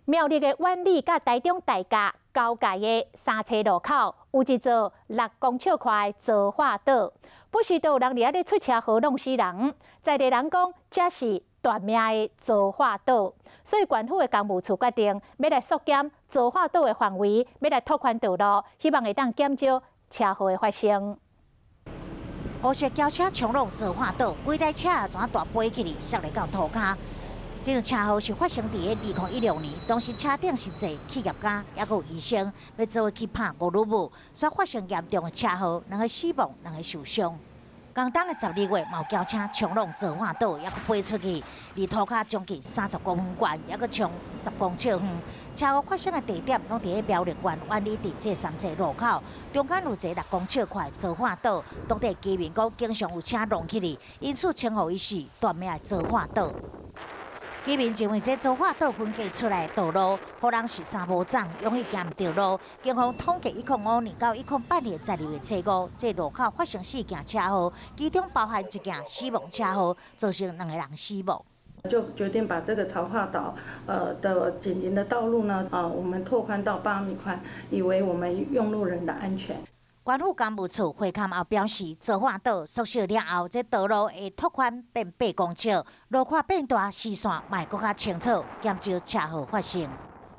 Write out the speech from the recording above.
苗栗的苑里佮台中大甲交界的三叉路口，有一座6公尺寬的造化島，不時都有人佇遐咧出車禍弄死人。在地人講，這是斷命的造化島，所以縣府的工務處決定欲來縮減造化島的範圍，欲來拓寬道路，希望會當減少車禍的發生。烏色轎車衝落造化島，規台車怎大飛起去，摔來到塗跤。這場車禍是發生佇2016年，當時車頂是坐企業家，抑閣有醫生，欲做伙去拍五女舞，煞發生嚴重的車禍，兩个死亡，兩个受傷。仝冬的12月，嘛有轎車衝挵造化島，抑閣飛出去，離塗跤將近30公分懸，抑閣衝10公尺遠。車禍發生的地點攏佇咧苗栗縣苑裡鎮這三岔路口，中間有一个6公尺寬的造化島，當地居民講經常有車挵起去，因此稱呼伊是斷命的造化島。居民認為這造化島分隔出來的道路，予人是三無摠，容易行毋著路。警方統計105年到108年12月初五，這路口發生四件車禍，其中包含一件死亡車禍，造成兩个人死亡。就決定把這個造化島，的緊鄰的道路呢，啊，我們拓寬到8米寬，以為我們用路人的安全。縣府工務處會勘後表示，造化島縮小了後，這道路會拓寬變8公尺，路寬變大，視線嘛會閣較清楚，減少車禍發生。